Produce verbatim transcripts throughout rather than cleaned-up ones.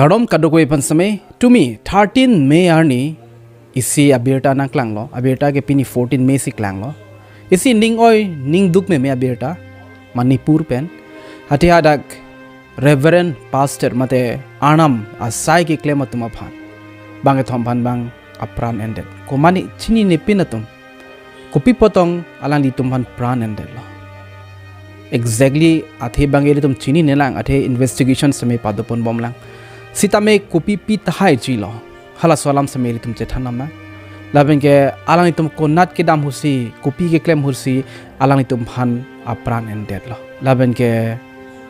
Kardom kadokave aphan sitame, tumi thirteen May arni isi abirta nangklanglo, abirta ke pini fourteen May si klanglo. Isi ning oi ning duk meme abirta, Manipur pen. Athe hadak Reverend Pastor mate arnam asai keklem atum aphan bangkethom aphan bang apran endet. Komane chininepin atum, kopi apot tong alanglitum aphan pran endetlo. Exactly athe bang ilitum chininelang, athe investigation sitame padopon bomlang. Sitame kopi pi tahai chilo, halaso alam sitame ilitum chethan nangma. Lapen ke alanglitum konat kedam ahutsi, kopi keklem ahutsi alanglitum aphan apran endetlo. Lapen ke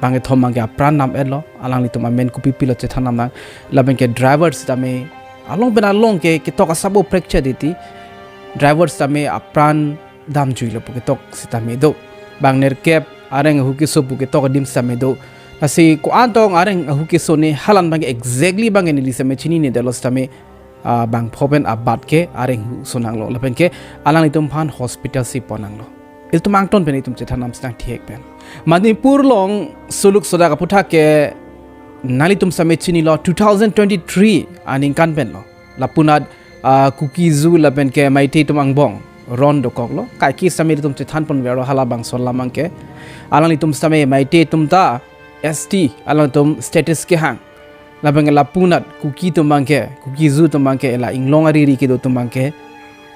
bangkethom bang ke apran dam-etlo, alanglitum amen kopi pilo chethan nangma. Lapen ke driver sitame along pen along ke ketok asabo prekche diti. Driver sitame apran damjuilo pu ketok sitame do. Bang nerkep areng ahu keso pu ketok adim sitame do. Lasi ko-an tong areng ahu keso ne, halan bang ke exactly bang ke neli sitame chininedetlo sitame, ah, bangpho pen abat ke areng ahu sonanglo. Lapen ke alanglitum aphan hospital si ponnanglo. Ilitum angton pen itum chethan nam sitang thihek pen. Manipur along suluk sodak aphuthak ke nanglitum sitame chinilo, two thousand twenty-three aningkan penlo. Lapunat, ah, Kuki-Zo lapen ke Meitei atum angbong ron dokoklo. Kaike sitame ilitum chethan ponverlo halabangso alam bang ke. Alanglitum sitame Meitei atum ta S T alanglitum status kehang. Lapen ke lapunat Kuki atum bang ke, Kuki-Zo atum bang ke, la inglong ariri kedo atum bang ke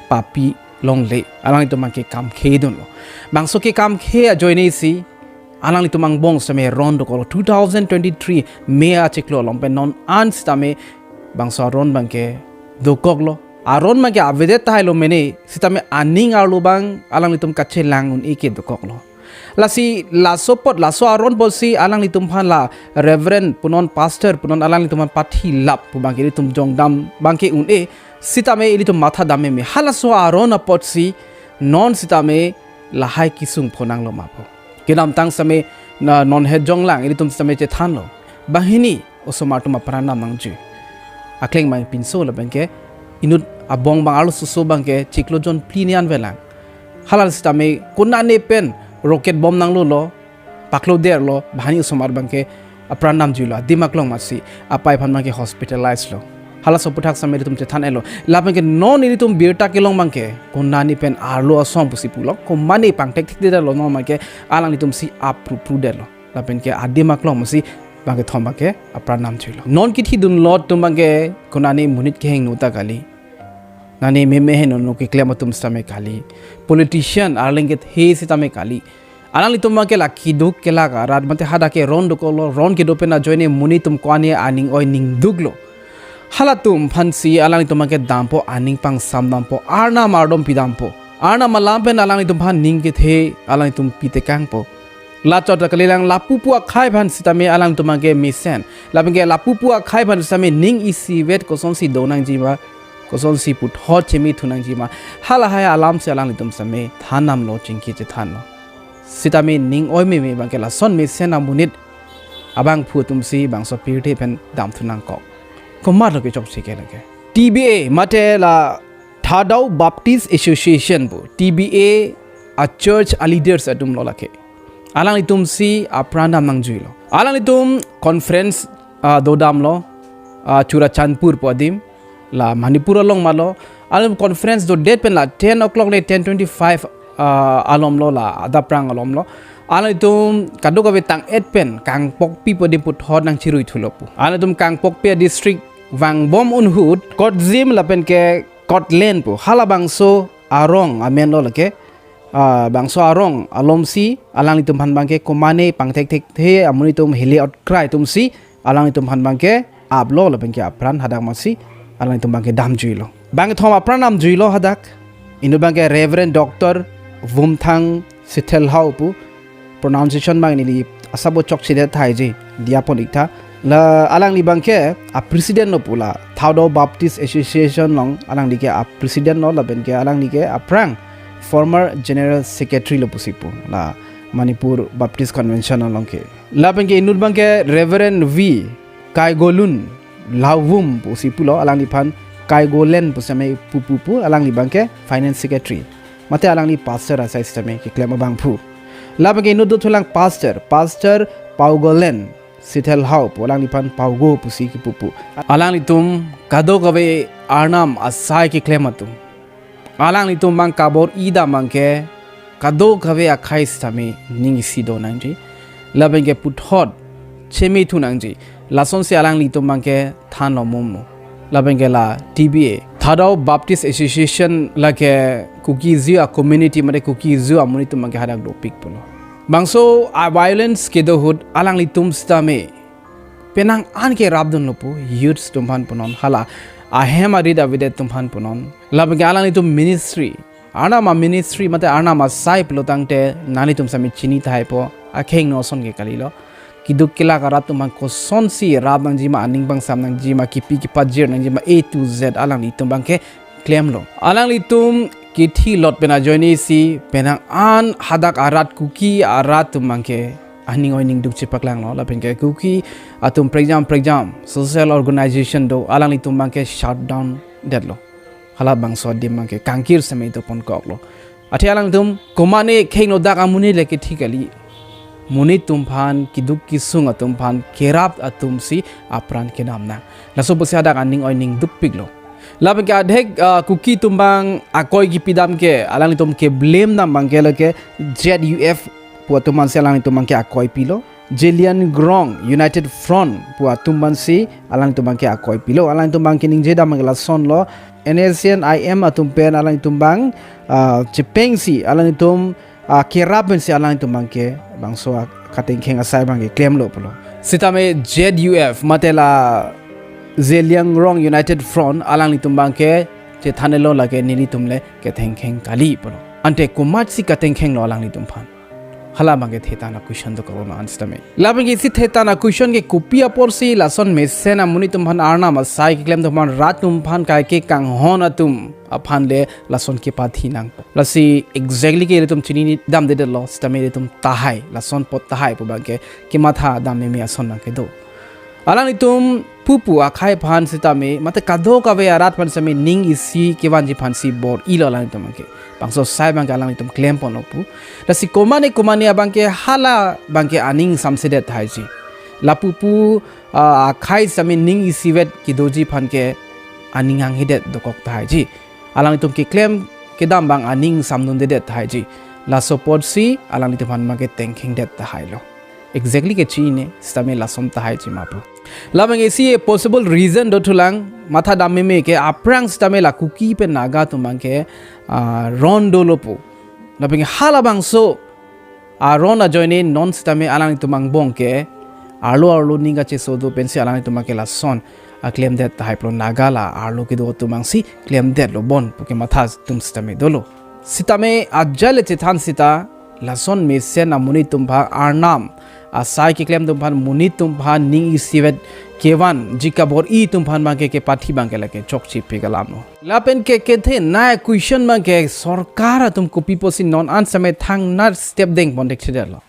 papi longle. Alanglitum bang ke kam khedunlo. Bangso ke kam khe ajoine si alanglitum angbong sitame ron dokoklo, two thousand twenty-three May achiklo along pen non an sitame bangso aron bang ke dokoklo. Aron bang ke avedet tahai lo mene, sitame aning arlo bang alanglitum kachelang un-e ke dokoklo. Lasi laso apot, laso aron apotsi alanglitum aphan la Reverend punon, Pastor punon alanglitum aphan pathilap pu bang ke ilitum jongdam bang ke un-e, sitame ilitum matha dam meme. Halaso aron apotsi non sitame lahai kesung phonanglo ma pu. Kedamtang sitame na non het jonglang, ilitum sitame chethanlo. Banghini osomar atum apran dam nangjui. Akleng bang pinso lapen ke inut abong bang arlo soso bang ke chiklo jon phli ne anvelang. Halal sitame konane pen rocket bomb nanglolo, pakloderlo, banghini osomar bang ke apran damjuilo, adim aklong masi, apei aphan bang ke hospitalize lo. Halaso aphuthak sitame ilitum chethan-etlo. Lapen ke non ilitum birta kelong bang ke, konane pen arlo asong pusi pulo, komane pangthekthedetlo non bang ke, alanglitum si apru prudetlo. Lapen ke adim aklong masi bangkethom bang ke apran damjuilo. Non kethidunlo atum bang ke konane monit kehingno ta kali. Nane meme heno no keklem atum sitame kali. Politician arleng kethe sitame kali. Alanglitum bang ke la keduk kelak arat mate hadak ke ron dokoklo, ron kedo pen ajoine monit atum ko-an aning oi ning duklo. Halatum aphansi alanglitum bang ke dampo, aning pangsam dampo, arnam ardom pidampo. Arnam alam pen alanglitum aphan ning kethe alanglitum pitekangpo. La chot kalilang, lapupu akhai aphan sitame alanglitum bang ke mesen. Lapen ke lapupu akhai aphan sitame ning isivet kosonsi do nangjima, kosonsi puthot chemi thu nangjima. Halahai alam si alanglitum sitame than damlo, chingki chethanlo. Sitame ning oi meme bang ke lason mesen amonit abangphu atumsi bangso pirthe pen damthu nangkok. Komatlo ke chokche ke lake. T B A mate la Thadou Baptist Association pu, T B A a church a leaders atum lo lake. Alanglitum si apran dam nangjuilo. Alanglitum conference, ah, dodamlo, ah, Churachandpur pu adim, la Manipur along malo. Alanglitum conference dodet pen la ten o'clock le ten twenty-five, ah, alomlo, la adapprang alomlo. Alanglitum kadokave tang-et pen Kangpokpi pu adim puthot nangchirui thulo pu. Alanglitum Kangpokpi a district vangbom ahut Kotjim lapen ke Kotlen pu halabangso arong amenlo lake. Ah, bangso arong alomsi alanglitum aphan bang ke komane pangthekthekthe amonit atum hile otkrai atumsi alanglitum aphan bang ke aplo lapen ke apran hadak masi alanglitum bang ke damjuilo. Bangkethom apran damjuilo hadak. Inut bang ke Reverend Doctor Vumthang Sithelhao pu, pronunciation bang neli asabo chokchedet tahai je, diapon iktha. La alangli bang ke a president lo pu la Thadou Baptist Association along alangli ke a president lo lapen ke alangli ke aphrang former general secretary lo pusi pu la Manipur Baptist Convention along ke. Lapen ke inut bang ke Reverend V Kaigolun Lauvum pusi pulo, alangliphan Kaigolen pu sitame pupu pu, alangli bang ke finance secretary. Mate alangli pastor asai sitame keklem abangphu. Lapen ke inut dothulang pastor, Pastor Paugolen Sithel Hau pu alangliphan Paogo pusi kipu pu. Alanglitum kadokave arnam asai keklem atum, alanglitum abang kabor-i dam abangke kadokave akhei sitame ning isi do nangji. Lapenke puthot cheme thu nangji. Lasonsi alanglitum abangke thanlo momo. Lapenke la T B A, Thadou Baptist Association, lake Kuki-Zo a-community mate Kuki-Zo amonit atum abangke hadak dopik pulo. Bangso a-violence kedo ahut alanglitum sitame penang an kerapdunlo pu, youths atum aphan punon, hala ahem arit avedet atum aphan punon. Lapenke alanglitum ministry, arnam a-ministry mate arnam asai pulo tangte nanglitum sitame chini tahai po, akheng no ason ke kalilo. Keduk kelak arat atum aphan kosonsi rap nangjima, aning pangsam nangjima, kipi kepajir nangjima, A to Z alanglitum abangke klemlo. Alanglitum kethilot pen ajoinesi penang an hadak arat, Kuki arat atum abangke aning oi ning duk chepaklanglo. Lapenke Kuki atum prekjam prekjam social organization do, alanglitum abangke shutdown detlo. Hala bangso adim abangke kangkir sitame doponkoklo. Athe alanglitum komane khengno, dak amonit le kethi kali. Monit atum aphan, keduk kesung atum aphan kerap atumsi apran kedam nang. Laso pusi hadak aning oi ning dukpiklo. Lapenke adhek, ah, Kuki atum abang akoi kipidam ke, alanglitum ke blame dam abangke lake Z U F pu atum aphansi alanglitum abangke akoi pilo. Zeliangrong United Front pu atum aphansi alanglitum abangke akoi pilo. Alanglitum abangke ningje dam abangke lasonlo, N S C N I M atum pen alanglitum abang, ah, chepengsi alanglitum, ah, kerap pensi alanglitum abangke bangso a-, katengkheng asai abangke klemlo pulo. Sitame Z U F mate la Zeliangrong United Front alanglitum abangke chethanlo lake nelitum le ketengkheng kali pulo. Ante komatsi katengkhenglo alanglitum aphan? Hala abangke thetan a-question dokok non an sitame. Lapenke isi thetan a-question ke kopi aporsi lason mesen amonit atum aphan, arnam asai keklem atum aphan, rat atum aphan, kaike kanghon atum aphan le lason kepathi nang? Lasi exactly ke ilitum chini damdedetlo, sitame ilitum tahai, lason apot tahai pu abangke kematha dam meme ason abangke do. Alanglitum pupu akhei aphan sitame, mate kadokave arat aphan sitame ning isi kevanji aphansi bor-ilo alanglitum abangke. Bangso asai abangke alanglitum klemponlo pu. Lasi komane komane abangke hala abangke aning samsedet tahai ji. La pupu, ah, akhei sitame ning isivet kedoji aphan ke aning anghidet dokok tahai ji. Alanglitum keklem kedam abang aning samdundedet tahai ji. Laso apotsi alanglitum aphan abangke tengkhengdet tahailo. Exactly ke chini sitame lason tahai ji ma pu. Labang isi possible reason do thulang, matha dam meme ke aphrang sitame la Kuki pen Naga atum abangke, ah, ron dolo pu. Labang halabangso aron ajoine non sitame alanglitum angbong ke arlo arlo ning kacheso do pensi alanglitum abangke lason aklemdet tahai pulo, Naga la arlo kedo atum abangsi klemdetlo bon pu kematha atum sitame dolo. Sitame ajai le chethan sita lason mesen amonit atum aphan, arnam asai keklem atum aphan, monit atum aphan ning isivet kevanji kabor-i atum aphan abangke kepathi abangke lake chokche pik alam lo. Lapen ke kethenei a-question abangke sorkar atum kopi pusi non an sitame thangnat step dengpon thekthedetlo?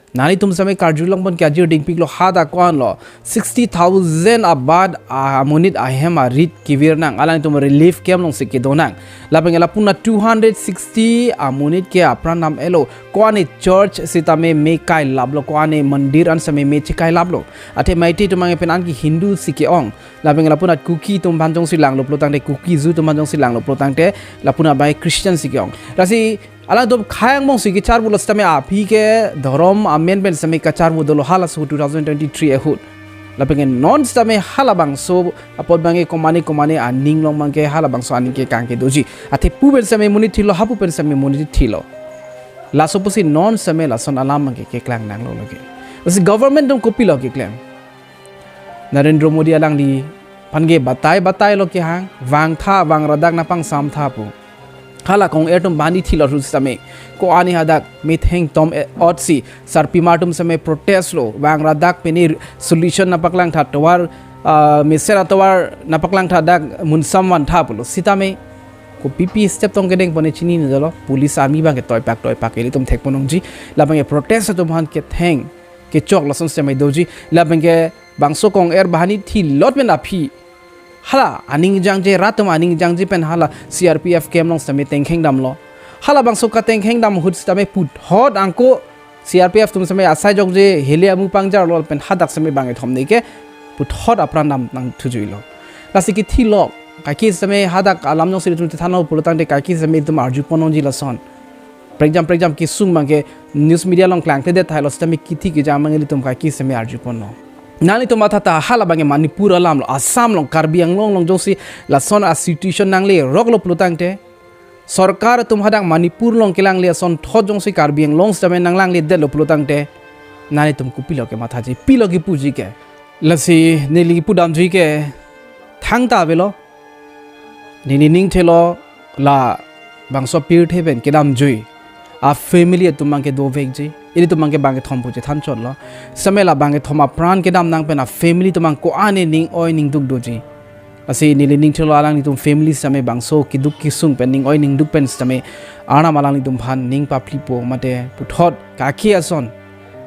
Nanglitum sitame karjulongpon ke ajir dingpiklo, hadak ko-anlo sixty thousand abad amonit ahem arit kevir nang, alanglitum relief camp alongsi kedo nang. Lapen ke lapu-an two hundred sixty amonit ke apran dam-etlo. Ko-an church sitame me kailaplo, ko-an mandir an sitame me chekailaplo. Athe Meitei atum abangke penang ke Hindu si ke-ong. Lapen ke lapu-an Kuki atum aphan jongsi langlo pulo tangte, Kuki-Zo atum aphan jongsi langlo pulo tangte, lapu-an abangke Christian si ke-ong. Lasi alangtum khei angbongsi kecharvulo sitame aphi ke dhorom amen pen sitame kacharvu dolo, halaso two thousand twenty-three ahut. Lapen ke non sitame halabangso apot abangke komane komane aning along abangke halabangso aning ke kangke doji. Athe pu pen sitame monit thilo, hapu pen sitame monit thilo. Laso pusi non sitame lason alam abangke keklang nanglo lake. Lasi government atum kopilo keklem? Narendra Modi alangliphan ke batai batailo kehang, vangtha, vangradak nangpangsamtha pu. Hala kong-er atum banghini thilo ahut sitame, ko-an hadak metheng tom e-otsi sarpimar atum sitame protest lo, vangradak pen solution nangpaklangtha, tovar, ah, mesen atovar nangpaklangtha, dak munsam vantha pulo. Sitame kopipi step tong kedengpon chinine dolo, police army abangke toipak toipak ilitum thekpon longji. Lapen ke protest atum aphan ketheng kechok lason sitame doji. Lapen ke bangso kong-er banghini thilot pen aphi hala aning jangje, rat atum aning jangje pen hala C R P F camp along sitame tengkheng damlo. Halabangso katengkheng dam ahut sitame puthot angko C R P F atum sitame asai jokje, heli amu pangjarlo pen hadak sitame bangkethom ni ke puthot apran damnang thujuilo. Lasi kethilok, kaike sitame hadak alam jongsi ilitum thethanlo pulotangte kaike sitame itum arjupon longji lason. Prekjam prekjam kesung abangke news media along klangkledet thailo sitame kethi kejang abang ilitum kaike sitame arjupon long. Nanglitum matha tha, hala abangke Manipur alamlo, Assam along, Karbi Anglong along jongsi lason a-situation nangleroklo pulotangte, sorkar atum hadak Manipur along kelangle asonthot jongsi Karbi Anglong sitame nanglangledetlo pulotangte, nanglitum kopilo kemathaji, pilo kepuji ke. Lasi neli pudamji ke thangta avelo. Neli ning thelo labangso apirthe pen kedamjui a-family atum abangke dovekji. Ilitum abangke bangkethom pu chethanchotlo. Sitame la bangkethom apran kedamnang pen a-family atum abang ko-an ning oi ningduk doji. Lasi neli ning thelo alanglitum family sitame bangso keduk kesung pen ning oi ningduk pen sitame Arnam alanglitum aphan ning paphlipo mate puthot kaike ason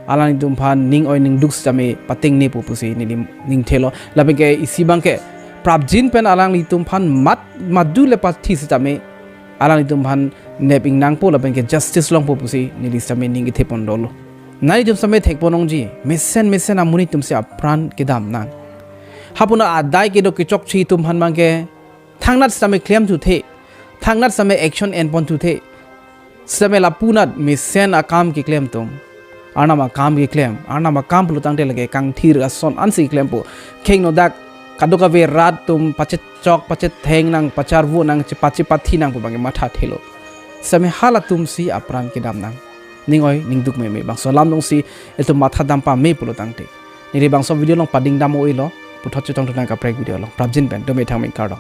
alanglitum aphan ning oi ningduk sitame patengnepo pusi neli ning thelo. Lapenke isi abangke prapjin pen alanglitum aphan mat madu le pathi sitame alanglitum aphan nep ingnangpo lapenke justice longpo pusi neli sitame ning kethepon dolo. Nanglitum sitame thekpon longji, mesen mesen amonit atumsi apran kedamnang. Hapunat adai kedo kechokche atum aphan abangke thangnat sitame klemthuthe, thangnat sitame action enpon thuthe. Sitame lapunat mesen akam keklem atum, Arnam akam keklem, Arnam akam pulotangte lake kangthir ason ansi keklempo. Khengno dak kadokave rat atum pachechok pachetheng nang, pacharvo nang, chepachepathi nang pu abangke matha thelo. Sitame halatumsi apran kedamnang. Ning oi ningduk meme bangso alam jongsi itum matha dam pame pulotangte, neli bangso video along pading dam oilo, puthot chetongthu nang kaprek video along. Prapjin pen dome thangme, kardom.